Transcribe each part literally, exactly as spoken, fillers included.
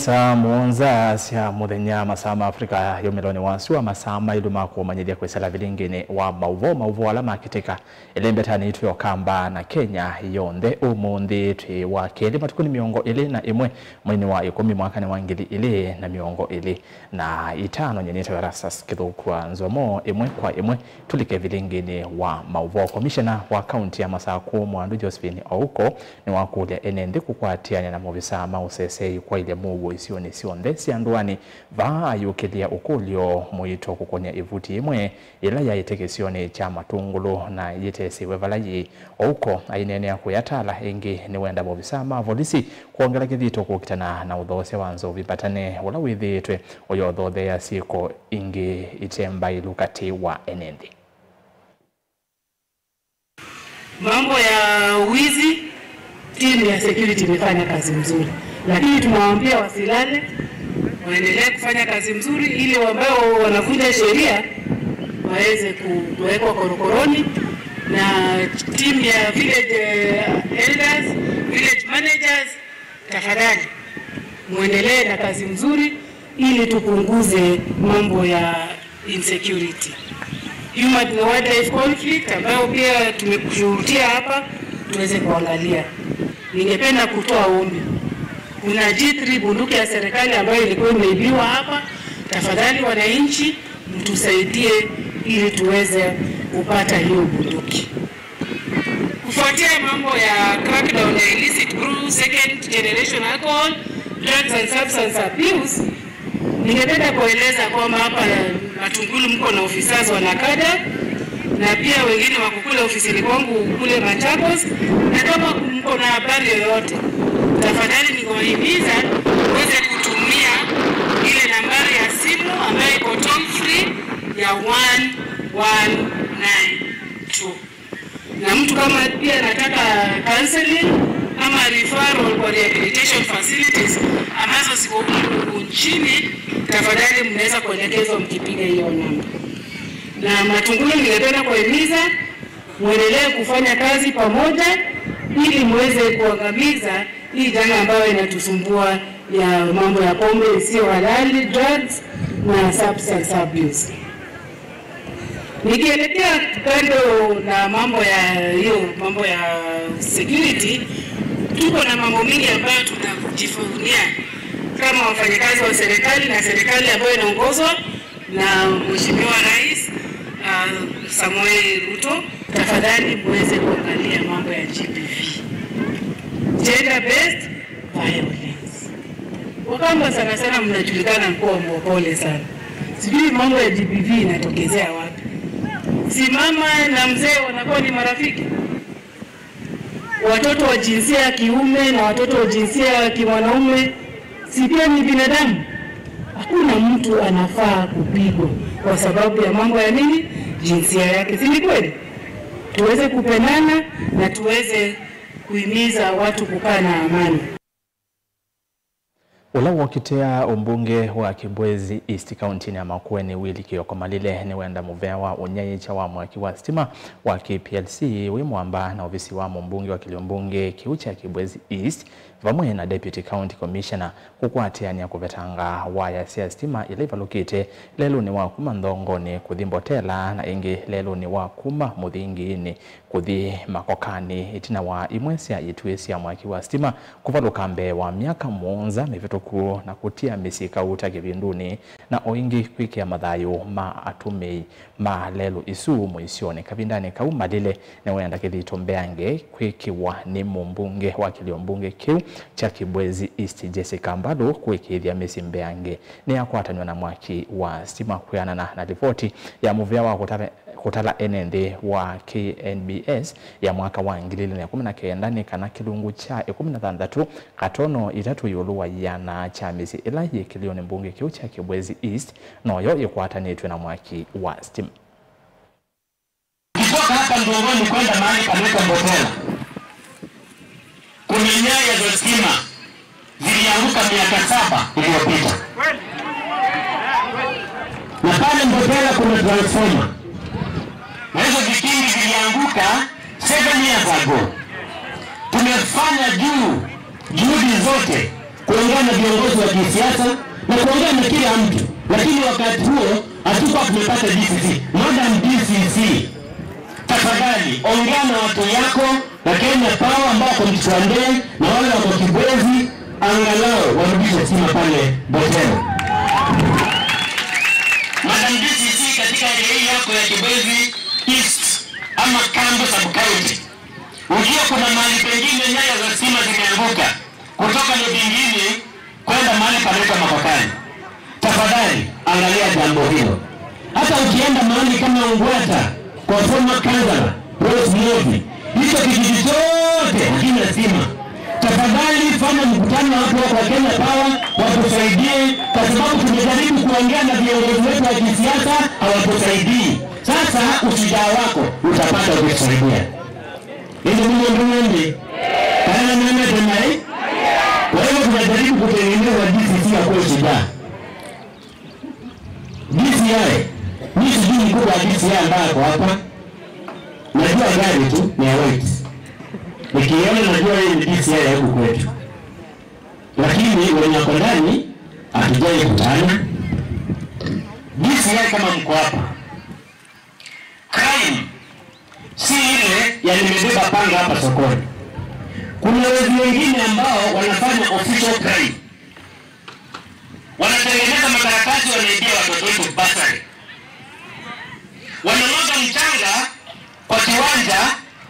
Saa mũonza sya mũthenya, masaa ma Afrika ya ũmĩlonĩ wa sua, masaa maĩlu ma kũmanyĩthya kwĩsĩla vilinginĩ wa maũvoo, maũvoo ala makĩtĩka ĩlembetanĩ itũ ya Ũkamba na Kenya yonthe. Ũmũnthĩ twĩ wa kelĩ, matukũnĩ mĩongo ĩlĩ na ĩmwe mweinĩ wa ĩkũmi mwakanĩ wa ngili ilĩ na mĩongo ĩlĩ na itano. Nyie nĩtawa Erastus Kĩthũkua Nzomo. Ĩmwe kwa ĩmwe tũlike vilinginĩ wa maũvoo. Komishena wa kaunti ya Masakũ, Mwandu Josephine Ouko, nĩwakũlya ene nthĩ kũkwatĩanĩa na maovisaa ma ũseseĩ kwaĩlya mũuo isionĩ syonthe sya ndũanĩ. Vaa ayũkĩlya ũkũlyo mũito kũkony'a ĩvuti ĩmwe yĩla yaĩte kĩsionĩ kya Matũngũlũ na yĩtesiwe vala yĩĩ. Ouko aineenea kũya Tala ĩngĩ nĩwenda maovisaa ma volisi kwongela kĩthito kũkitana na ũthoosya wa Nzovi Mbatane, ũla wĩthĩĩtwe ũyothotheea syĩko ingĩ ite mbaĩlu katĩ wa ene nthĩ. Mambo ya wizi, timu ya security imefanya kazi mzuri, lakini tunawaambia wasilale, waendelee kufanya kazi mzuri ili ambao wanavunja sheria waweze ku-, kuwekwa korokoroni, na timu ya village, eh, elders, village managers, tafadhali muendelee na kazi mzuri ili tupunguze mambo ya insecurity. Human wildlife conflict ambayo pia tumeshuhudia hapa, tuweze kuangalia. Ningependa kutoa ombi. Kuna G three bunduki ya serikali ambayo ilikuwa imeibiwa hapa. Tafadhali wananchi, mtusaidie ili tuweze kupata hiyo bunduki. Kufuatia mambo ya crackdown ya illicit brew, second generation alcohol, drugs and substance abuse, ningependa kueleza kwamba hapa Matungulu mko na officers wa NACADA, na pia wengine wako kule ofisini kwangu kule Machakos, na kama mko na habari yoyote, tafadhali ningewahimiza uweze kutumia ile nambari ya simu ambayo iko toll free ya one one nine two. Na mtu kama pia anataka counseling ama referral kwa rehabilitation facilities ambazo ziko huku nchini, tafadhali mnaweza kuelekezwa mkipiga hiyo namba. Na Matungulu, ningependa kuhimiza muendelee kufanya kazi pamoja ili muweze kuangamiza hii janga ambayo inatusumbua ya mambo ya pombe isiyo halali, drugs na substance abuse. Nikielekea kando na mambo ya hiyo mambo ya security, tuko na mambo mingi ambayo tunajivunia kama wafanyakazi wa serikali na serikali ambayo inaongozwa na Mheshimiwa Rais, uh, Samoei Ruto. Tafadhali muweze kuangalia mambo ya G B V, gender based violence. Wakamba sana sana mnajulikana kuwa mpole sana. Sijui mambo ya G B V inatokezea wapi. Si mama na mzee wanakuwa ni marafiki? Watoto wa jinsia ya kiume na watoto wa jinsia ya kimwanaume si pia ni binadamu? Hakuna mtu anafaa kupigwa kwa sababu ya mambo ya nini? Jinsia yake. Si ni kweli? Tuweze kupendana na tuweze kuhimiza watu kukaa na amani. Ũla wokitĩa ũmbunge wa Kibwezi East kauntinĩ ya Makueni, Willy Kioko Malile, nĩwenda mũvea wa ũnyaĩĩkya wa mwaki wa sitima wa K P L C wĩ mwamba na ovisi wa mũmbunge wa kĩlĩo mbunge kĩu kya Kibwezi East vamwe na Deputy County Commissioner kũkwatĩanĩa kũvetanga waya sya sitima ila ivalũkĩte lelũnĩ wa kuma Nthongonĩ kũthi Mbotela na ĩngĩ lelũnĩ wa kuma Mũthingiinĩ kũthi Makokanĩ, ĩtina wa imwe sya ituĩ sya mwaki wa sitima kũvalũka mbee wa myaka mũonza mĩvĩtũku na kũtia mĩsyĩ kauta kĩvindunĩ, na o ĩngĩ kwĩkĩa mathayũ ma atũmĩi ma lelũ isu mũisyonĩ. Kavindanĩ kau, Malile nĩwenda kĩthito mbeange kwĩkĩwa nĩ mũmbunge wa kĩlĩo mbunge kĩu kya Kibwezi East, Jessica Mbalũ, kũĩkĩĩthya mĩsyĩ mbeange nĩyakwatanw'a na mwaki wa sitima. Kwĩanana na livoti ya mũvĩa wa kũtala kũtala ene nthĩ wa K N B S ya mwaka wa ngili ilĩ na ĩkũmi na kenda nĩ kana kĩlungu kya ĩkũmi na thanthatũ katono itatũ ĩũlũ wa ĩana kya mĩsyĩ ĩla yĩ kĩlĩonĩ mbunge kĩu kya Kibwezi East noyo ĩkwatanĩtw'e na mwaki wa sitima. Kutoka hapa Ndongoni kwenda mahali panaitwa Mbotela, kuna nyaya za stima zilianguka miaka saba iliyopita. Na pale Mbotela kuna transformer. Na hizo vikingi vilianguka seven years ago. Tumefanya juu, juhudi zote kuongea na viongozi wa kisiasa na kuongea na kila mtu, lakini wakati huo hatukuwa tumepata D C C. Madam D C C, tafadhali ongea na watu yako na Kenya Power ambao wako Mtwandei na wale wako Kibwezi, angalau warudishe stima pale Botero. Madam D C C, katika area hii yako ya Kibwezi East ama Kambo Sub County, ujue kuna mahali pengine nyaya za stima zimeanguka kutoka Lobingini kwenda mahali panaitwa Mapakani. Tafadhali angalia jambo hilo. Hata ukienda mahali kama Ungwata kwa former councillor Rose Mwovi, hicho kijiji chote hakina stima. Tafadhali fanya mkutano na watu wako wa Kenya Power wakusaidie, kwa sababu tumejaribu kuongea na viongozi wetu wa kisiasa, hawatusaidii. Sasa ushujaa wako utapata ukisaidia. Ĩndĩ nĩ mũndũ wĩndĩ kana nĩmete maĩ. Kwa hivyo tunajaribu kutengeneza D C C ya kuwa shujaa. D C I, mi sijui mkubwa wa D C I ambaye ako hapa. Najua gari tu ni ya white. Nikiona najua yeye ni D C I ya huku kwetu. Lakini wenye wako ndani hatujai kutana. D C I, kama mko hapa, crime si ile ya nimebeba panga hapa sokoni. Kuna wezi wengine ambao wanafanya official crime. Wanatengeneza makaratasi, wanaibia watoto wetu bursary. Wanamwaga mchanga kwa kiwanja,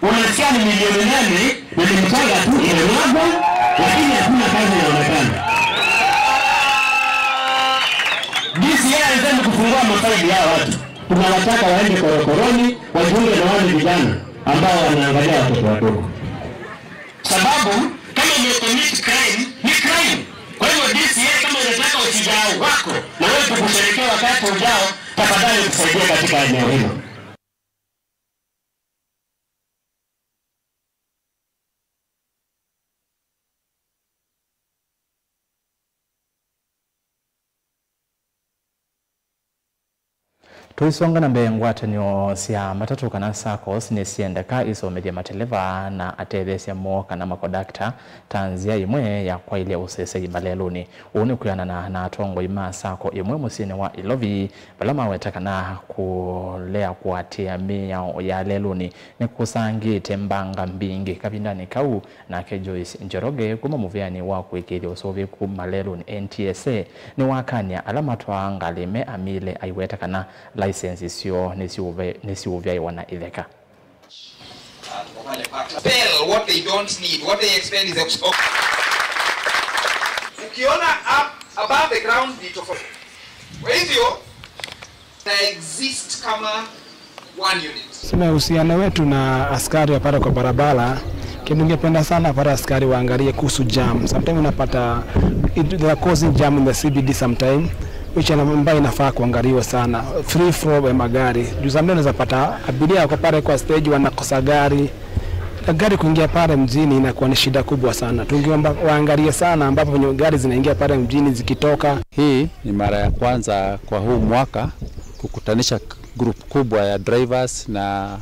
unasikia ni milioni nane na ni mchanga tu inamwagwa, lakini hakuna kazi inaonekana. D C I anzeni kufungua mafaili ya watu. Tunawataka waende korokoroni, wajiunge na wale vijana ambao wanaangalia watoto wadogo. Sababu kama umecommit crime, ni crime. Kwa hivyo D C I, kama unataka ushujaa wako na wewe tukusherekea wakati ujao, tafadhali tusaidie katika eneo hilo. Tũisonga na mbee, ngwatanĩo sya matatũ kana saccos nĩsyendeka isomethye mateleva na atetheesya moo kana makondakta ta nzĩa ĩmwe ya kwaĩlya ũsesei malelũnĩ. Ũu nĩ kwĩanana na atongoi ma sacco ĩmwe mũsyĩnĩ wa Ilovi, vala maweta kana kũlea kũatĩĩa mĩao ya lelũnĩ nĩkũsangĩte mbanga mbingĩ kavindanĩ kau. Nake Joyce Njoroge kuma mũvĩanĩ wa kũĩkĩĩthya ũseũvĩku malelũnĩ, N T S A, nĩwakany'a ala matwaa ngalĩ me amile, aiweta kana license syoo nĩsiũve-, nĩsiũvyaĩwa na itheka. Spell what they don't need, what they expend is expo-, ukiona up above the ground ni tofauti. Kwa hivyo, na exist kama one unit. Sema uhusiano wetu na askari wa pale kwa barabara, kitu ningependa sana pale askari waangalie kuhusu jam. Sometimes unapata it, they are causing jam in the C B D sometime, which ana-, ambayo inafaa kuangaliwa sana. Free flow ya magari. Juu sometimes unaweza pata abiria wako pale kwa stage wanakosa gari. Na gari kuingia pale mjini inakuwa ni shida kubwa sana. Tungeomba waangalie sana ambapo venye gari zinaingia pale mjini zikitoka. Hii ni mara ya kwanza kwa huu mwaka kukutanisha group kubwa ya drivers na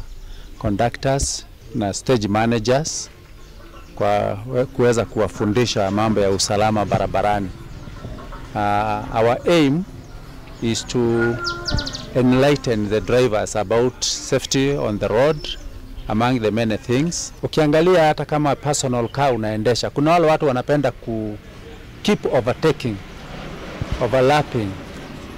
conductors na stage managers kwa we-, kuweza kuwafundisha mambo ya usalama barabarani. Uh, our aim is to enlighten the drivers about safety on the road, among the many things. Ukiangalia hata kama personal car unaendesha, kuna wale watu wanapenda ku keep overtaking, overlapping.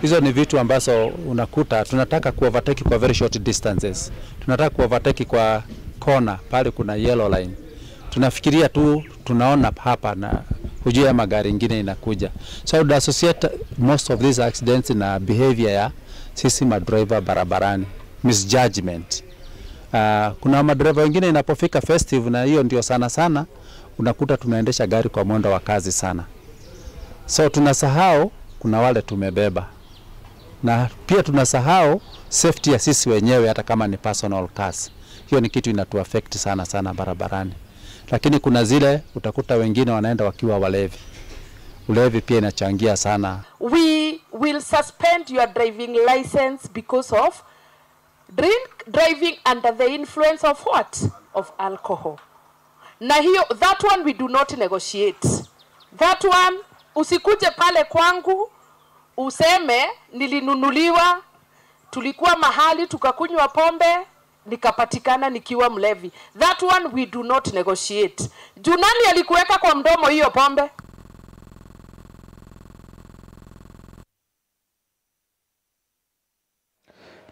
Hizo ni vitu ambazo unakuta tunataka ku overtake kwa very short distances. Tunataka ku overtake kwa corner pale kuna yellow line. Tunafikiria tu, tunaona hapa na hujui ya magari ingine inakuja. So I would associate most of these accidents na behavior ya sisi madriver barabarani, misjudgment. Uh, kuna madriver wengine inapofika festive, na hiyo ndio sana sana unakuta tunaendesha gari kwa mwendo wa kasi sana. So tunasahau kuna wale tumebeba. Na pia tunasahau safety ya sisi wenyewe, hata kama ni personal cars. Hiyo ni kitu inatuaffect sana sana barabarani. Lakini kuna zile utakuta wengine wanaenda wakiwa walevi. Ulevi pia inachangia sana. We will suspend your driving license because of drink, driving under the influence of what? Of alcohol. Na hiyo, that one we do not negotiate. That one Usikuje pale kwangu useme nilinunuliwa, tulikuwa mahali tukakunywa pombe, nikapatikana nikiwa mlevi. That one we do not negotiate. Juu nani alikuweka kwa mdomo hiyo pombe?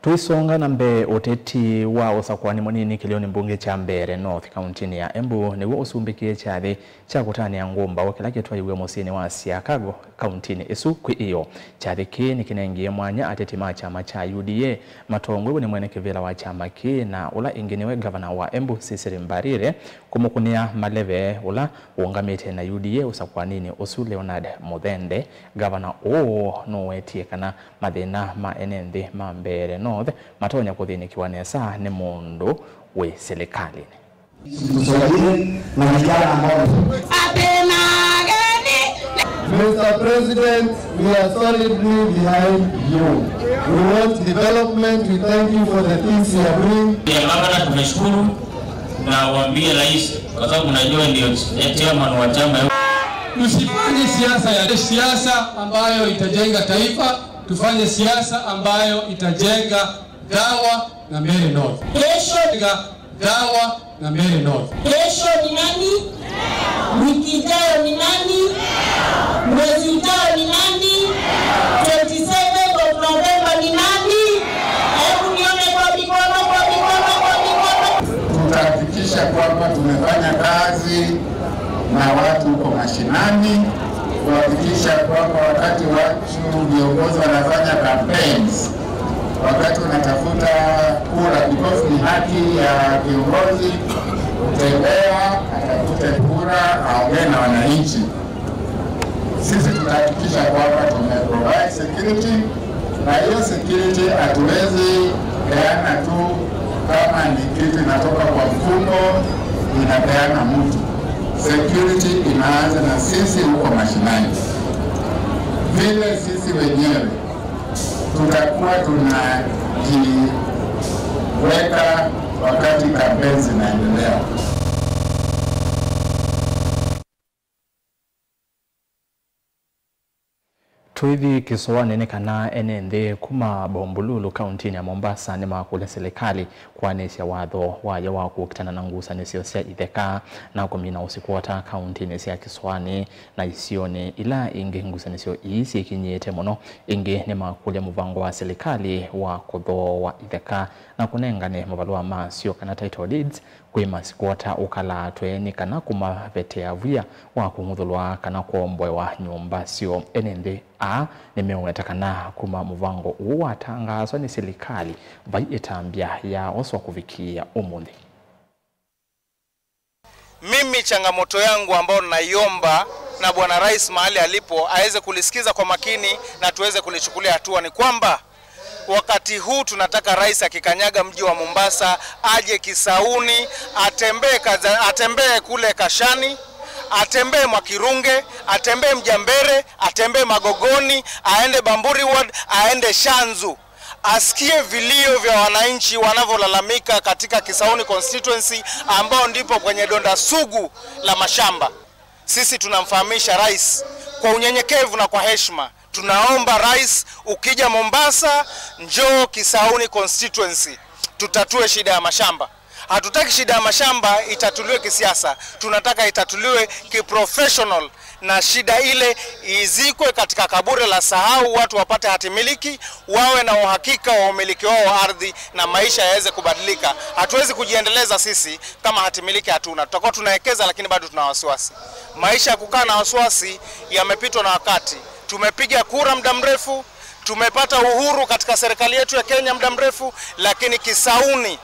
Tũisonga na mbee, ũteti wa ũsakũani mũnini kĩlĩonĩ mbunge kya Mbeere North kauntinĩ ya Embu nĩw'o ũsumbĩkie kyathĩ kya kũtanĩa ngũmbaũ kĩla kĩtwaiwe mũsyĩnĩ wa Siakago kauntinĩ ĩsu kwĩ ĩyoo. Kyathĩ kĩĩ nĩkĩnengie mwanya ateti ma kyama kya U D A matongoew'e nĩ mwene kĩvĩla wa kyama kĩĩ na ũla ĩngĩ nĩwe ngavana wa Embu Cecily Mbarire kũmũkũnĩa maleve ũla ũũngamĩte na U D A ũsakũaninĩ ũsu Leonard Muthende. Ngavana ũũ nũwetie kana mathĩna ma ene nthĩ ma Mbeere North matonya kũthĩnĩkĩwa nesa nĩ mũndũ wĩ silikalĩnĩ. Tusaidie na vijana ambao Mister President, we are solidly behind you. We want development. We thank you for the things you are doing. Ya gavana, tumeshukuru na waambie rais, kwa sababu najua ndio chairman wa chama. Tusifanye siasa ya siasa ambayo itajenga taifa, tufanye siasa ambayo itajenga Dawa na Mbeere North. Kesho ga-, Dawa na Mbeere North. Kesho ni nani? Wiki ijayo ni nani? Mwezi ujao ni nani? Twenty seventh of November ni nani? Hebu nione kwa mikono, kwa mikono, kwa mikono. Tutahakikisha kwamba tumefanya kazi na watu huko mashinani, kuhakikisha kwamba wakati watu viongozi wanafanya campaigns, wakati unatafuta kura, because ni haki ya kiongozi kutembea, atafute kura, aongee na wananchi. Sisi tutahakikisha kwamba tumeprovide security, na hiyo security hatuwezi peana tu kama ni kitu inatoka kwa mfuko inapeana mtu. Security inaanza na sisi huko mashinani. Vile sisi wenyewe tutakuwa tunajiweka wakati kampeni zinaendelea. Tũithi kĩsũanĩ nĩ kana ene nthĩ kuma Bombolulu kauntinĩ ya Mombasa nĩmakũlya silikalĩ kũanĩsya watho wayo wa kũkitana na ngusanĩsyo sya itheka na kũmina ũsikwota kauntinĩ sya kĩsũanĩ na isionĩ ila ingĩ. Ngusanĩsyo ii syĩkinyĩĩte mũno. Ĩngĩ nĩmakũlya mũvango wa silikalĩ wa kũthooa itheka na kũnengane mavalũa masyo kana title deeds kwĩ masikwota ũkalaatwe nĩ kana kũmavetea vwia wa kũng'uthũlwa kana kũomboewa nyũmba syoo. Ene nthĩ aa nĩmeũweta kana kuma mũvango ũũ watangaaswa nĩ silikalĩ, vai ĩtambya yaoswa kũvikĩĩa ũmũnthĩ. Mimi changamoto yangu ambayo naiomba na Bwana Rais mahali alipo aweze kulisikiza kwa makini na tuweze kulichukulia hatua ni kwamba wakati huu tunataka rais akikanyaga mji wa Mombasa, aje Kisauni, atembee Kaza-, atembee kule Kashani, atembee Mwakirunge, atembee Mjambere, atembee Magogoni, aende Bamburi Ward, aende Shanzu. Asikie vilio vya wananchi wanavyolalamika katika Kisauni constituency ambao ndipo kwenye donda sugu la mashamba. Sisi tunamfahamisha rais kwa unyenyekevu na kwa heshima. Tunaomba rais, ukija Mombasa, njoo Kisauni constituency. Tutatue shida ya mashamba. Hatutaki shida ya mashamba itatuliwe kisiasa. Tunataka itatuliwe kiprofessional na shida ile izikwe katika kaburi la sahau, watu wapate hati miliki, wawe na uhakika wa umiliki wao wa ardhi na maisha yaweze kubadilika. Hatuwezi kujiendeleza sisi kama hati miliki hatuna. Tutakuwa tunawekeza lakini bado tuna wasiwasi. Maisha ya kukaa na wasiwasi yamepitwa na wakati. Tumepiga kura muda mrefu, tumepata uhuru katika serikali yetu ya Kenya muda mrefu, lakini Kisauni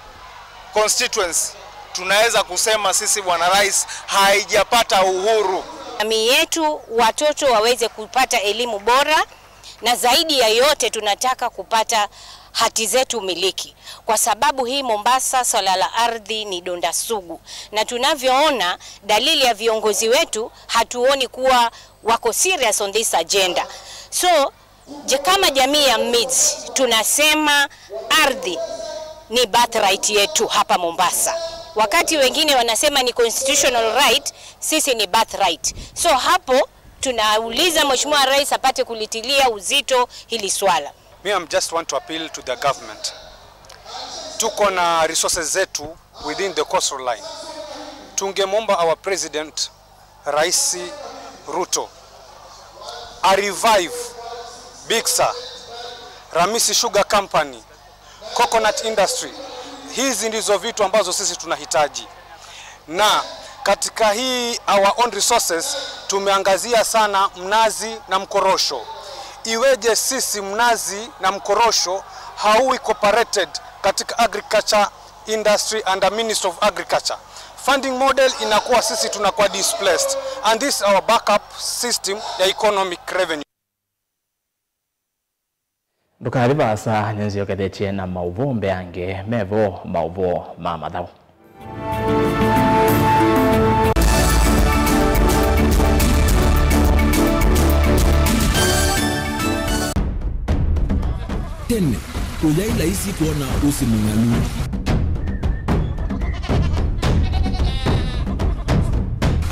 constituency tunaweza kusema sisi, Bwana Rais, haijapata uhuru. Jamii yetu, watoto waweze kupata elimu bora, na zaidi ya yote tunataka kupata hati zetu miliki, kwa sababu hii Mombasa, swala la ardhi ni donda sugu, na tunavyoona dalili ya viongozi wetu, hatuoni kuwa wako serious on this agenda. So, Je, kama jamii ya Mids tunasema ardhi ni birthright yetu hapa Mombasa. Wakati wengine wanasema ni constitutional right, sisi ni birthright. So hapo Tunauliza Mheshimiwa Rais apate kulitilia uzito hili swala. Me, I just want to appeal to the government. Tuko na resources zetu within the coastal line. Tungemwomba our president, Rais Ruto, a revive Bigsa, Ramisi Sugar Company, coconut industry. Hizi ndizo vitu ambazo sisi tunahitaji. Na katika hii our own resources tumeangazia sana mnazi na mkorosho. Iweje sisi mnazi na mkorosho hau incorporated katika agriculture industry under Ministry of Agriculture? Funding model inakuwa sisi tunakuwa displaced, and this is our backup system ya economic revenue. Ndũkathi vaasa, nĩnzyokethetye na maũvoo mbeange, mevo maũvoo ma mathaũ. Tene, kũyaĩ laisi kwona ũsĩ mũng'alu.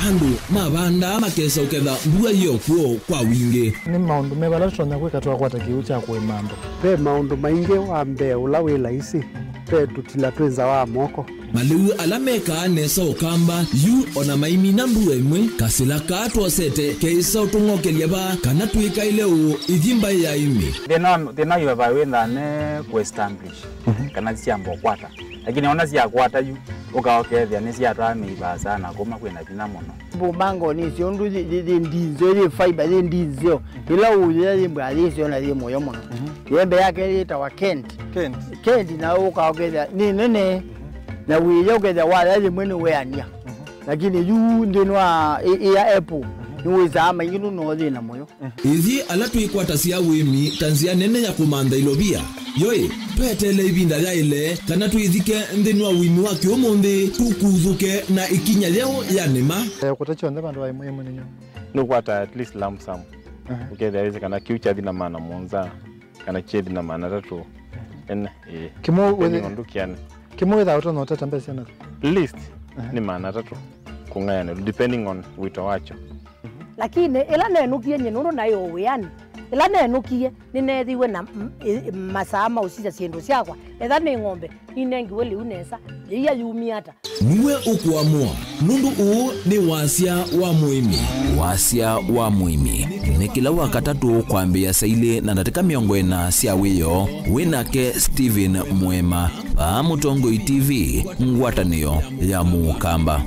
Andũ mavandaa makesa ũketha mbua yĩ o kw'o kwa wingĩ. Nĩ maũndũ meva ala tũtonya kwĩka twakwata kĩw'ũ kya kũĩma andũ? Ve maũndũ maingĩ. Wa mbee ũla wĩ laisi, ve tũtila twĩ nza wa moko. Malĩu ala mekaa nesa ũkamba yu, o na maimina mbua ĩmwe, kasĩla kaa twosete keĩsa ũtũng'okelya vaa kana twĩkaĩle ũũ ithi mbaĩ ya ĩmĩ. Thĩna wa, thĩna wa vaa wĩthaa ne kũ establish kana syamba ũkwata. Lakini ona syakwata yu, ũka ũkethĩa nĩsyatwaa mĩi vaasa na kũma kwĩna vinya mũno. Mbumangoni icio ũndũ yĩ, yĩ, yĩ ndinzeo, yĩ fiber, yĩ ndinzeo. Ĩla ũyĩa yĩ mbwa yĩsyo na yĩ mũyo mũno. Yembe yake yĩtawa Kent. Kent. Kent, na ũka ũkethĩa nĩ nene. Na wĩya ũkethĩa waya yĩmwe nĩ weania. Lakini yu nthĩnĩ wa ĩ, ĩ ya apple, nĩ wĩsaa maingĩ nũno thĩna mũyo. Ithyĩ ala twĩkwatasya ũĩmi ta nzĩa nene ya kũmantha ilovia, yoĩ, tweteele ĩvinda yaĩle kana twĩthike nthĩnĩ wa ũĩmi wa kĩũmũnthĩ, tũkuthũke na ĩkinya yeũ ya nĩma. Eh, kũta kyonthe vandũ va ĩmwe ĩmwe nĩ nyũmũ. Nũkwata at least lump sum. Aha. Ũkethĩa wĩsĩ kana kĩu kyathi na maana mũonza, kana kyethi na maana atatũ. Ene, ĩĩ. Kĩmwe depending wĩthĩ-, on ndũkĩane. Kĩmwe wĩthaa ũtonya ũtata mbesa na? Least, aha, nĩ maana atatũ kũng'ayanĩlwa, depending on wĩto wakyo. Lakini ĩla nenũkie nyie nũndũ naĩ o wĩanĩ, ĩla nenũkie nĩneethiwe na m-, ĩ-, masaa ma ũsisya syĩndũ syakwa. Etha nĩ ng'ombe, ninengiwe lĩu nesa, yĩia yumie ata? Nue ũkũamũa, nũndũ ũũ nĩ wasya wa mũĩmi. Wasya wa mũĩmi nĩ kĩla Wakatatũ kwambĩĩa saa ilĩ na ndatĩka mĩongo ĩna sya wĩoo, wĩ nake Stephen Mwema, vaa Mũtongoi T V, ngwatanĩo ya Mũkamba.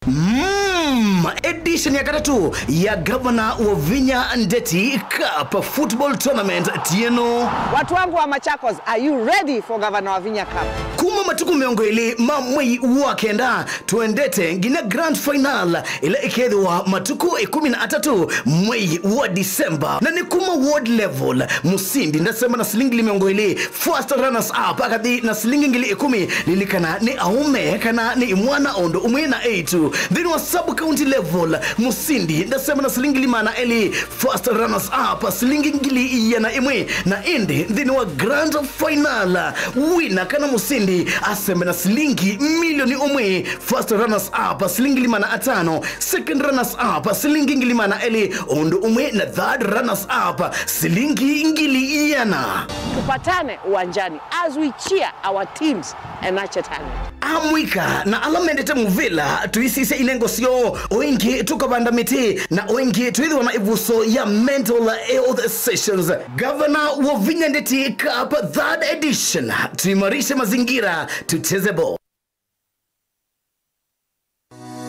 Mm, edition ya katatũ ya Gavana Wavinya Ndeti Cup Football Tournament tieno. Watu wangu wa Machakos, are you ready for Gavana Wavinya Cup? Kuma matukũ mĩongo ĩlĩ ma mwei wa kenda, twendete nginya grand final ĩla ĩkethĩwa matukũ ĩkũmi na atatũ mwei wa December. Na nĩ kuma ward level, mũsindi ndasema na silingi mĩongo ĩlĩ, first runners up akathi na silingi ngili ĩkũmi. Lilikana nĩ aũme kana nĩ imwana o ũndũ ũmwe na eĩtu. Nthĩnĩ wa sub county level, mũsindi ndasema na silingi ngili maana elĩ, first runners up silingi ngili iana ĩmwe, na ĩndĩ nthĩnĩ wa grand final, wina kana mũsindi asembe na silingi milioni ũmwe, first runners up silingi ngili maana atano, second runners up silingi ngili maana elĩ, o ũndũ ũmwe na third runners up silingi ngili iana. Tupatane uwanjani as we cheer our teams and nurture talent. Amũika na ala mendete mũvĩla, tũisisya inengo syoo, o ĩngĩ tũkavanda mĩtĩ, na o ĩngĩ twĩthĩwa na ĩvuso ya mental health sessions. Gavana Wavinya Ndeti Cup third edition, tuimarishe mazingira, tucheze ball.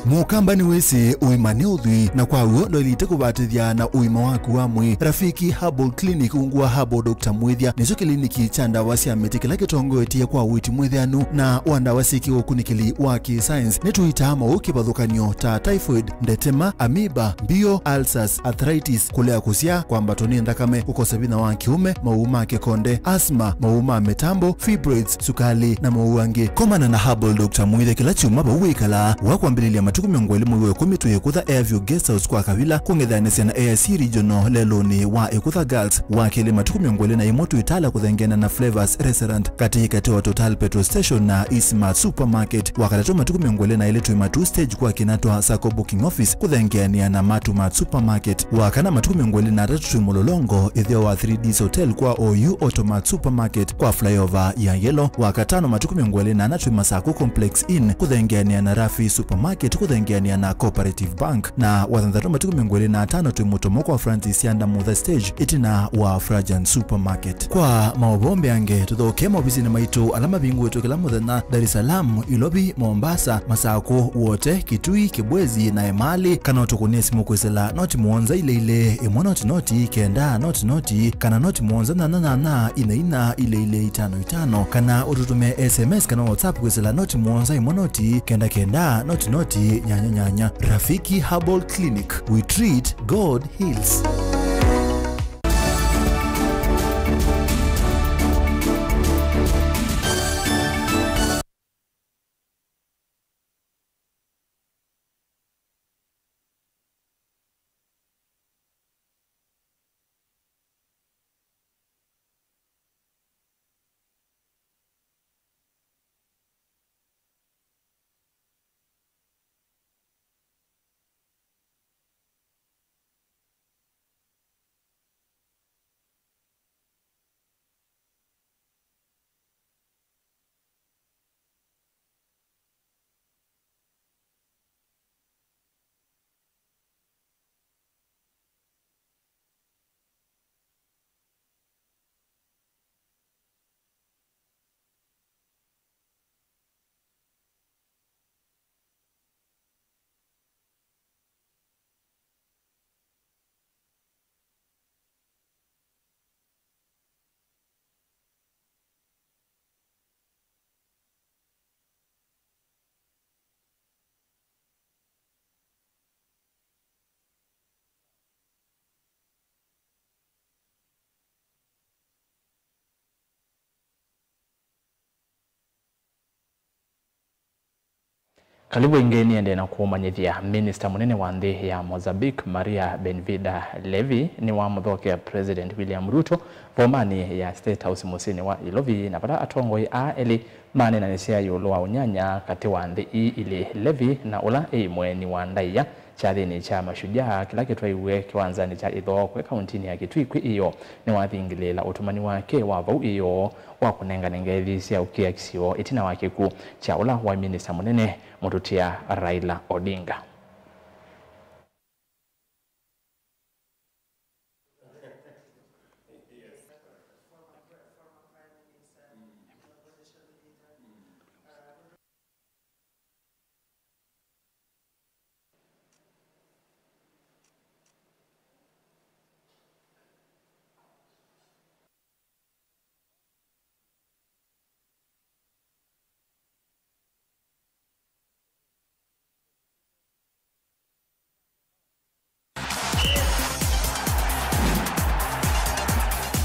Mũkamba nĩwĩsĩ ũima nĩ ũthwii, na kwa w'o ndwaĩlĩte kũvatĩthya na ũima waku wa mwĩĩ. Rafiki Herbal Clinic ungu wa Herbal Doctor Mwĩthya nĩkyo kĩliniki kya ndawa sya mĩtĩ kĩla kĩtongoetye kwa ũiiti mwĩthĩanu na wa ndawa syĩ kĩũkunĩkĩli wa kĩ-science. Nĩtũitaa maũũ kĩvathũkany'o ta typhoid, ndetema, amoeba, mbio, ulcers, arthritis, kũlea kũsyaa, kwambatwa nĩ nthakame, kũkosa vinya wa kĩũme, maũũ ma kĩkonde, asthma, maũũ ma mĩtambo, fibroids, sukalĩ, na maũũ angĩ. Komana na Herbal Doctor Mwĩthya kĩla kyumwa vau wĩkalaa, wa kwambĩlĩlya Matukũ mĩongo ĩlĩ mwei wa ĩkũmi twĩ Ĩkũtha Airview Guest House kwa Kavila kũng'ethanĩsya na A I C Regional lelũnĩ wa Ĩkũtha Girls. Wa kelĩ, matukũ mĩongo ĩlĩ na ĩmwe twĩ Tala kũthengeana na Flavors Restaurant katĩ katĩ wa Total Petrol Station na Eastmart Supermarket. Wa katatũ, matukũ mĩongo ĩlĩ na ĩlĩ twĩ Matuu Stage kwa Kinatwa Sacco Booking Office kũthengeanĩa na Matuu Mart Supermarket. Wa kana, matukũ mĩongo ĩlĩ na atatũ twĩ Mũlolongo ĩtheo wa three Ds Hotel kwa O U Automart Supermarket kwa flyover ya Yellow. Wa katano, matukũ mĩongo ĩlĩ na ana twĩ Masakũ Complex Inn kũthengeanĩa na Rafi Supermarket kũthengeanĩa na Cooperative Bank. Na wa thanthatũ, matukũ mĩongo ĩlĩ na atano twĩ Mũtomo kwa Francis Sianda Mutha Stage ĩtina wa Frajan Supermarket. Kwa maũvoo mbeange, tũthokee maovisinĩ maitũ ala mavingũĩtwe kĩla mũthenya Dar es Salaam, Ilovi, Mombasa, Masakũ, Wote, Kitui, Kibwezi na Emali, kana ũtũkũnĩe simũ kwĩsĩla noti mũonza ilĩ ilĩ, ĩmwe noti noti, kenda noti noti, kana noti mũonza nyanya nyanya, ina ina, ilĩ ilĩ, itano itano, kana ũtũtũmĩe S M S kana WhatsApp kwĩsĩla noti mũonza ĩmwe noti, kenda kenda, noti noti, nyanya nyanya. Rafiki Herbal Clinic, we treat, God heals. Karibu ĩngĩ, nĩendee na kũmanyĩthya. Minista mũnene wa nthĩ ya Mozambique, Maria Benvida Levi, nĩwamũthokea President William Ruto vomanĩ ya State House mũsyĩnĩ wa Ilovi, na vala atongoi aa elĩ maneenanĩsya ĩũlũ wa ũnyanya katĩ wa nthĩ ii ilĩ. Levi, na ũla ĩ mũeni wa ndaĩa kyathĩnĩ kya Mashujaa kĩla kĩtwaiwe kĩwanzanĩ kya Ĩthoo kwĩ kauntinĩ ya Kitui kwĩ ĩyoo, nĩwathingĩlĩĩla ũtũmani wake wa vau ĩyoo wa kũnengane ngethi sya ũkĩa kĩsio ĩtina wa kĩkw'ũ kya ũla waĩ minista mũnene mũtũtia Raila Odinga.